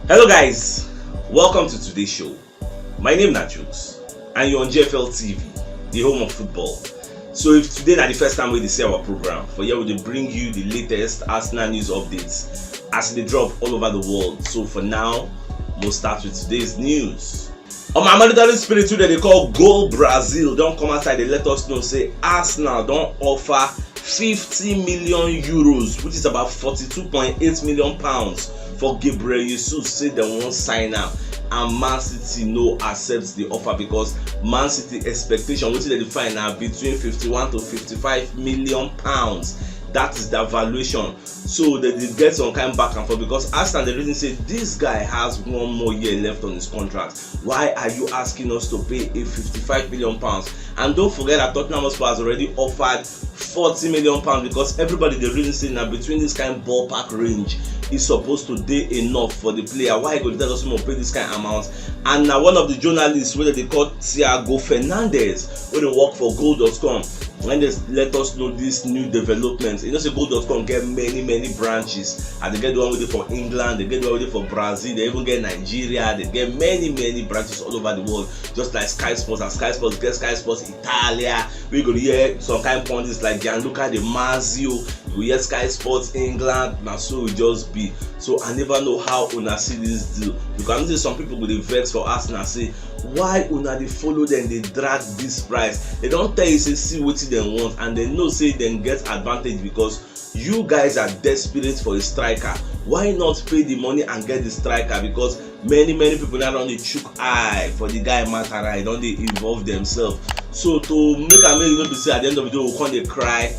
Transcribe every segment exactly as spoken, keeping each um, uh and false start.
Hello guys, welcome to today's show. My name na Jukes and you're on G F L T V, the home of football. So if today na the first time wey you dey see our program, for here we dey bring you the latest Arsenal news updates as e dey drop all over the world. So for now, we'll start with today's news. On my monitoring spirit wey dem dey call Goal Brazil don come outside dey let us know say Arsenal don offer fifty million euros, which is about forty-two point eight million pounds, for Gabriel Jesus, say dem wan sign am, and Man City no accept the offer because Man City expectation, wetin dem dey find, na between fifty-one to fifty-five million pounds. That is their valuation. So dem dey get some kind back and forth because Arsenal dey reason say this guy has one more year left on his contract. Why are you asking us to pay a fifty-five million pounds? And don't forget that Tottenham Hotspur has already offered forty million pounds because everybody dey reason say na between this kind ballpark range is supposed to dey enough for the player. Why you go tell us make we pay this kind amount? And na one of the journalists wey dem dey call Thiago Fernandes, wey dey work for goal dot com, when dem let us know this new development. You know say goal dot com get many many branches, and dem get the one wey dey for England, dem get the one wey dey for Brazil, dem even get Nigeria, dem get many many branches all over the world, just like Sky Sports. As Sky Sports get Sky Sports Italia, we go hear some kind pundits like Gianluca Di Marzio, you go hear Sky Sports England. Na so e just be. So I never know how una see this deal, because I know say some people go dey vex for Arsenal say why una dey follow dem dey drag this price. Dem don tell you say see wetin dem want, and dem know say dem get advantage because you guys are desperate for a striker. Why not pay the money and get the striker? Because many many people now don dey chook eye for the guy matter, and don dey involve themselves. So to make am make e no be say at the end of the day we come dey cry,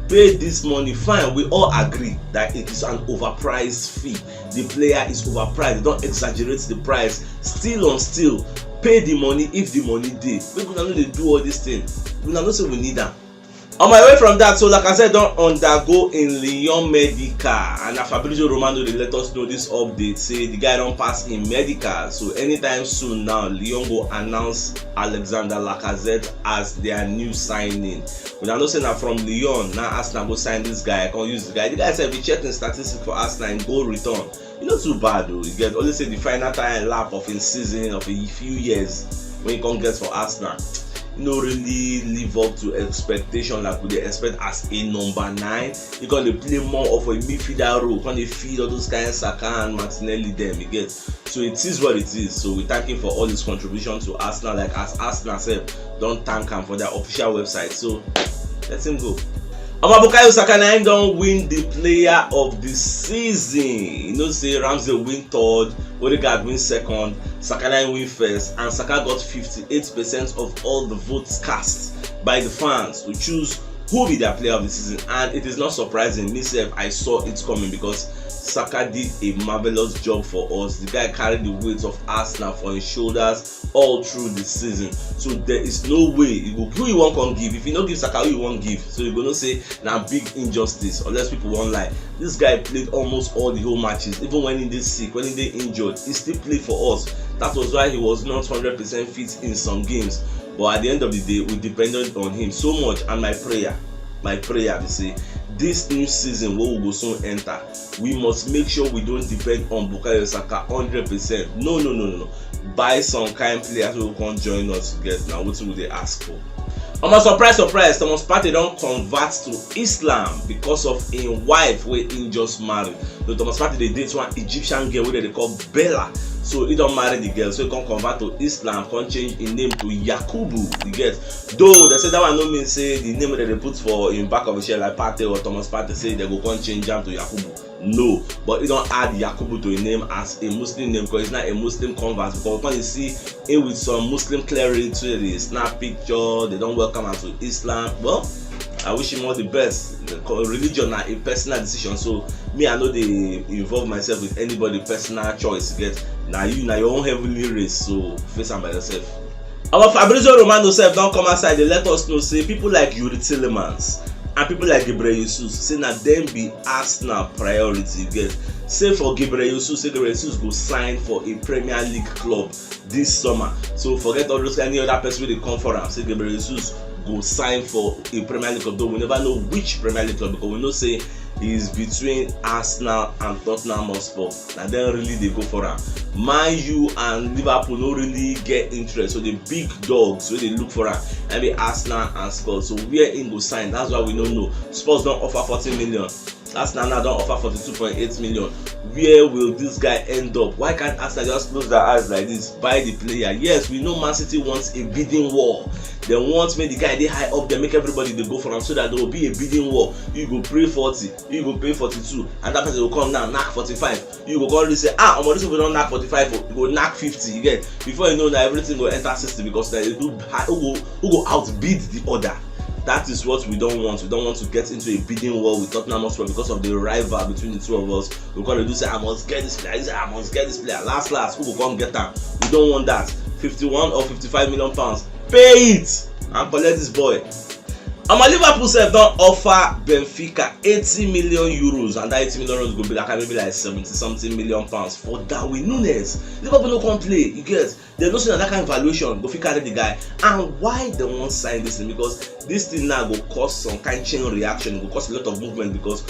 pay this money. Fine, we all agree that it is an overpriced fee. The player is overpriced. Dem don exaggerate the price. Still on still, pay the money if the money dey. Make una no dey do all this thing. Una know say we need am. On my way from that, so Lacazette don undergo in Lyon medical, and na Fabrizio Romano dey let us know this update say the guy don pass in medical. So anytime soon now, Lyon go announce Alexander Lacazette as their new signing. Una know say na from Lyon na Arsenal go sign this guy, come use the guy. The guy sef, if you check him statistics for Arsenal, him goal return, e no too bad o. You get, only say the final time lap of him season of a few years when he come get for Arsenal, e no really live up to expectation like we dey expect as a number nine. He come dey play more of a midfielder role, come dey feed all those kind Saka and Martinelli dem, you get. So it is what it is. So we thank him for all his contribution to Arsenal. Like as Arsenal sef don thank am for their official website. So let him go. Omo, Bukayo Saka na him don win the player of the season. You know say Ramsey win third, Odegaard win second, Saka na him win first, and Saka got fifty-eight percent of all the votes cast by the fans to choose who be their player of the season. And it is not surprising. Me sef, I saw it coming because Saka did a marvelous job for us. The guy carried the weight of Arsenal for his shoulders all through the season. So there is no way you go, who you wan come give? If you no give Saka, who you wan give? So you go know say na big injustice, unless people wan lie. This guy played almost all the whole matches, even when he dey sick, when he dey injured, he still played for us. That was why he was not hundred percent fit in some games. But at the end of the day, we depended on him so much, and my prayer, my prayer be say this new season wey we go soon enter, we must make sure we don't depend on Bukayo Saka hundred percent. No, no, no, no, no. Buy some kind players wey go come join us, get, na wetin we dey ask for. Omo, surprise surprise, Thomas Partey don convert to Islam because of him wife wey him just marry. Though Thomas Partey dey date one Egyptian girl wey dem dey call Bella. So he don marry the girl, so he come convert to Islam, come change him name to Yakubu. You get? Though dem say that one no mean say the name wey dem dey put for him back of his shirt, like Partey or Thomas Partey, say dem go come change am to Yakubu. No, but he don add Yakubu to him name as a Muslim name because he's not a Muslim convert. Because when you see him with some Muslim clerics wey dey snap picture, dem don welcome am to Islam. Well, I wish him all the best. The co-, religion na a personal decision, so me, I no dey involve myself with anybody personal choice. You get? Na you, na your own heavenly race, so face am by yourself. Our Fabrizio Romano sef don come outside dey let us know say people like Youri Tielemans and people like Gabriel Jesus, say na dem be Arsenal priority. You get? Say for Gabriel Jesus, say Gabriel Jesus go sign for a Premier League club this summer. So forget all those, any other person wey dey come for am. Say Gabriel Jesus go sign for a Premier League club, though we never know which Premier League club, because we know say is between Arsenal and Tottenham Hotspur. Na dem really dey go for am. Man U and Liverpool no really get interest, so the big dogs wey dey look for am na be Arsenal and Spurs. So where im go sign, that's why we no know. Spurs don offer forty million. Arsenal now don offer forty-two point eight million. Where will this guy end up? Why can't Arsenal just close their eyes like this, buy the player? Yes, we know Man City wants a bidding war. They want make the guy dey high up there, make everybody dey go for am, so that there will be a bidding war. You go pay forty, you go pay forty-two, and that person go come now knack forty-five. You go come really say, ah, omo, this people don knack forty-five o, you go knack fifty, you get. Before you know, na everything go enter sixty, because na dey do high, who go, who go outbid the other. That is what we don't want. We don't want to get into a bidding war with Tottenham Hotspur because of the rival between the two of us. We call it, say, I must get this player, say, I must get this player. Last, last, who go come get am? We don't want that. Fifty-one or fifty-five million pounds. Pay it and collect this boy. Omo, Liverpool sef don offer Benfica eighty million euros, and that eighty million euros go be like, maybe like seventy something million pounds for Darwin Nunez. Liverpool no come play, you get. Dem know say na that kind valuation go fit carry the guy. And why dem wan sign this thing? Because this thing now go cause some kind chain reaction, e go cause a lot of movement, because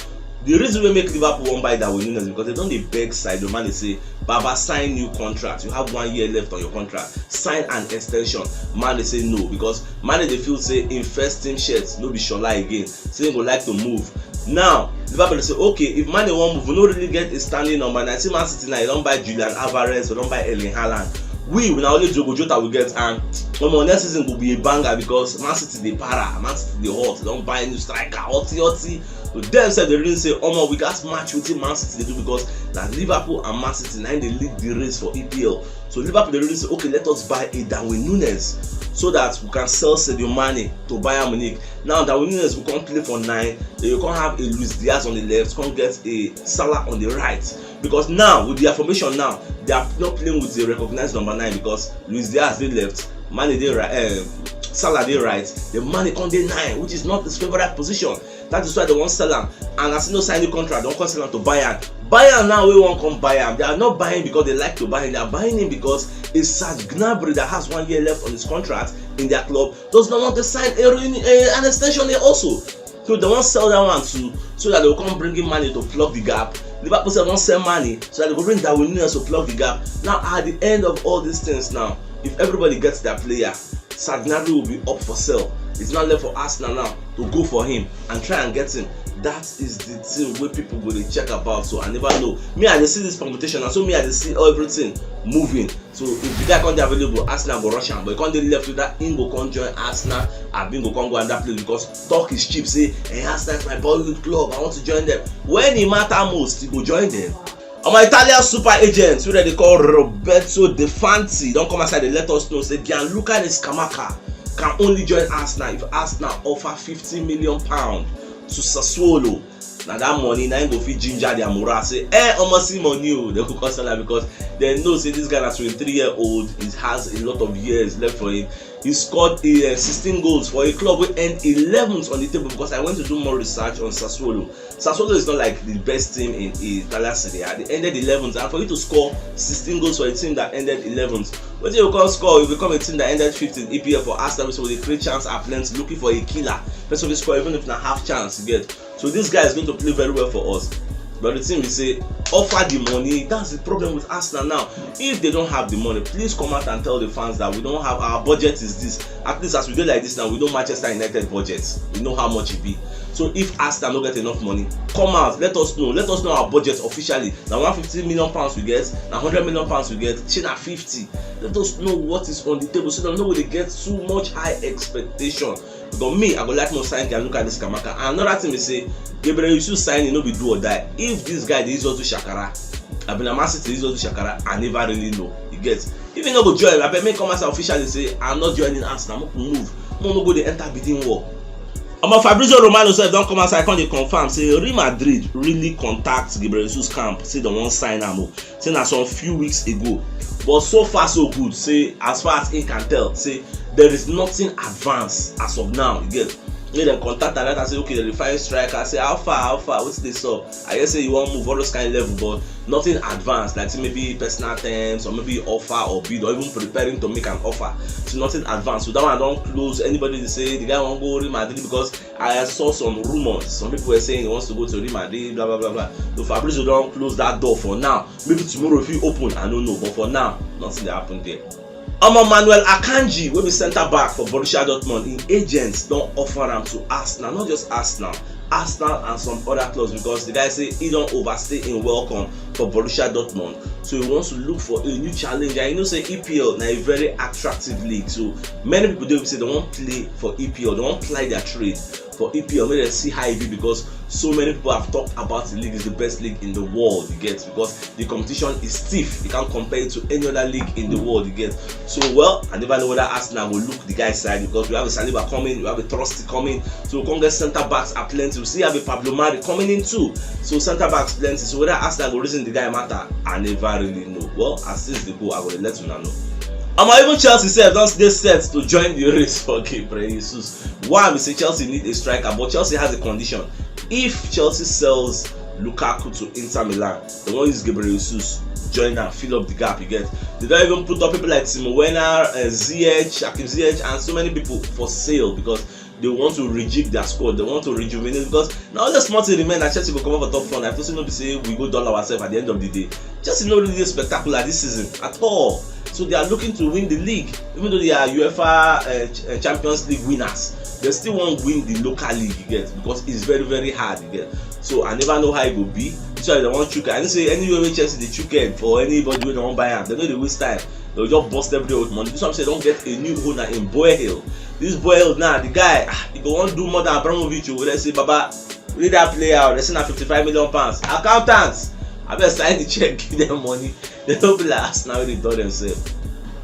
the reason wey make Liverpool wan buy Darwin Nunez, because dem don dey beg Sadio Mane say, Baba, sign new contract, you have one year left on your contract, sign an extension. Mane say no, because Mane dey feel say im first team shirt no be Shola again, say im go like to move. Now Liverpool say, okay, if Mane wan move, we no really get a standing number nine. See Man City now, e don buy Julian Alvarez, e don buy Erling Haaland. We, we na only Diogo Jota we get, and omo, next season go be a banger because Man City dey para, Man City dey hot, e don buy new striker, hotty hotty. So dem sef dey really say, omo, we gats match wetin Man City dey do, because na Liverpool and Man City na im dey lead the race for E P L. So Liverpool dey really say, okay, let us buy a Darwin Nunez so that we can sell Sadio Mane to Bayern Munich. Now Darwin Nunez go come play for nine, then you come have a Luis Diaz on the left, come get a Salah on the right. Because now with their formation now, they are not playing with the recognized number nine, because Luis Diaz dey left, Mane dey right, eh, Salah dey right, then Mane come dey nine, which is not his favorite position. That is why dem wan sell am. And as e no sign the contract, dem come sell am to Bayern. Bayern now wey wan come buy am, they are not buying because they like to buy him. They are buying him because a Serge Gnabry that has one year left on his contract in their club does not want to sign a, a, an extension here also. So dem wan sell that one too, so that dem go come bring in Mane to plug the gap. Liverpool sef wan sell Mane, so that dem go bring Darwin Nunez to plug the gap. Now at the end of all these things now, if everybody gets their player, Serge Gnabry will be up for sale. It's now left for Arsenal now to go for him and try and get him. That is the thing wey people go dey check about. So I never know. Me, I dey see this permutation, and so me, I dey see everything moving. So if the guy come dey available, Arsenal go rush am. But e come dey left, so that im go come join Arsenal, abi im go come go another place, because talk is cheap. Say, eh, Arsenal is my boyhood club, I want to join them. When e matter most, e go join them. Omo, Italian super agent wey dem dey call Roberto De Fanti don come outside dey let us know say Gianluca Scamacca can only join Arsenal if Arsenal offer fifty million pound to Sassuolo. Na that money na im go fit ginger their morale, say, eh, omo, see money o, dem go come sell am, because dem know say this guy na twenty-three year old, he has a lot of years left for him. He scored a, uh, sixteen goals for a club wey end eleventh on the table, because I went to do more research on Sassuolo. Sassuolo is not like the best team in Italian Serie A. They ended eleventh, and for you to score sixteen goals for a team that ended eleventh, wetin you call score? You become a team that ended fifth in E P L for Arsenal, so the create chance are plenty, looking for a killer. Person will score even if na half chance you get. So this guy is going to play very well for us. But the thing is say, offer the money. That's the problem with Arsenal now. If they don't have the money, please come out and tell the fans that we don't have, our budget is this. At least as we dey like this now, we know Manchester United budget. We know how much e be. So if Arsenal no get enough money, come out, let us know. Let us know our budget officially. Na one fifty million pounds we get, na hundred million pounds we get, shey na fifty. Let us know what is on the table, so that we no go dey get too much high expectation. Because me, I go like no sign Gianluca Scamacca. And another thing is say, Gabriel Jesus signing no be do or die. If this guy dey use us do shakara, abi na Man City dey use us do shakara, I never really know. You get? If he no go join, abeg make come outside officially say, I'm not joining Arsenal. Make we move. Make we no go dey enter bidding war. Omo, Fabrizio Romano sef don come outside come dey confirm say Real Madrid really contact Gabriel Jesus camp, say dem wan sign am o. Say na some few weeks ago, but so far so good. Say as far as he can tell, say there is nothing advanced as of now. You get? Make dem contact am later, say okay, dem dey find striker, say how far, how far, wetin dey sup? I hear say you wan move, all those kind level, but nothing advance, like say maybe personal terms or maybe offer or bid or even preparing to make an offer. So nothing advance. So that one don close. Anybody dey say the guy wan go Real Madrid, because I saw some rumors. Some people were saying he wants to go to Real Madrid, blah blah blah blah. So Fabrizio don close that door for now. Maybe tomorrow if he open, I don't know. But for now, nothing dey happen there. Omo, Manuel Akanji, wey be centre back for Borussia Dortmund, im agents don offer am to Arsenal, not just Arsenal, Arsenal and some other clubs, because the guy say he don overstay im welcome for Borussia Dortmund, so he wants to look for a new challenge. And you know say E P L na a very attractive league, so many people dey say they wan play for E P L, they wan ply their trade for E P L, make dem see how e be, because so many people have talked about the league is the best league in the world, you get, because the competition is stiff. You can't compare it to any other league in the world, you get. So, well, I never know whether Arsenal will look the guy's side, because we have a Saliba coming, we have a Trusty coming. So we can't get centre backs are plenty. We still have a Pablo Mari coming in too. So centre backs plenty. So whether Arsenal go reason the guy matter, I never really know. Well, as things dey go, I will let you know. Omo, even Chelsea sef don dey set to join the race for Gabriel Jesus. Why we say Chelsea need a striker, but Chelsea has a condition. If Chelsea sells Lukaku to Inter Milan, they wan use Gabriel Jesus join and fill up the gap, you get. They don even put up people like Timo Werner, uh, Ziyech, Hakim Ziyech, and so many people for sale, because they want to rejig their squad, they want to rejuvenate, because na only small thing remain, na Chelsea go comot for top four. I think say no be say we go dull ourselves at the end of the day. Chelsea no really dey spectacular this season at all. So they are looking to win the league, even though they are UEFA uh, ch- uh, Champions League winners. They still wan win the local league, you get, because it's very, very hard, you get. So I never know how e go be. That's why they wan chook. I know say anywhere wey Chelsea dey chook head for anybody wey dem wan buy am, dem no dey waste time. Dem go just burst everywhere with money. This one say don get a new owner in Boyle. This Boyle now, the guy, ah, he go wan do more than Abramovich o. Let's say, Baba, read that player out. Let's say na fifty-five million pounds. Accountants, abeg sign the check, give them money. They no be like Arsenal wey dey dull themselves.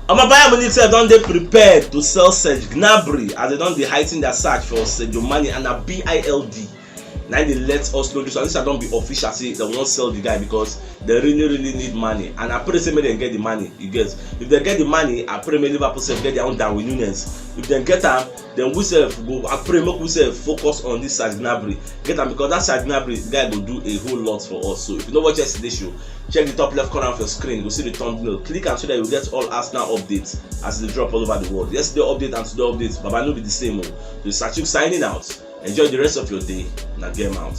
Omo, Bayern Munich sef don dey prepared to sell Serge Gnabry, as they don dey heighten their search for Sadio Mane, and na B I L D na dey let us know this one. This one don be official say they wan sell the guy, because they really, really need money, and I pray say make dem get the money, you get. If they get the money, I pray make Liverpool sef get their own Darwin Nunez. If dem get am, then we sef go, I pray make we sef focus on this Serge Gnabry. Get am, because that Serge Gnabry guy go do a whole lot for us. So if you no watch yesterday show, check the top left corner of your screen. You go see the thumbnail. Click am so that you get all Arsenal updates as they drop all over the world. Yesterday update and today update, Baba no be the same o. So Sachuk signing out. Enjoy the rest of your day. Na game out.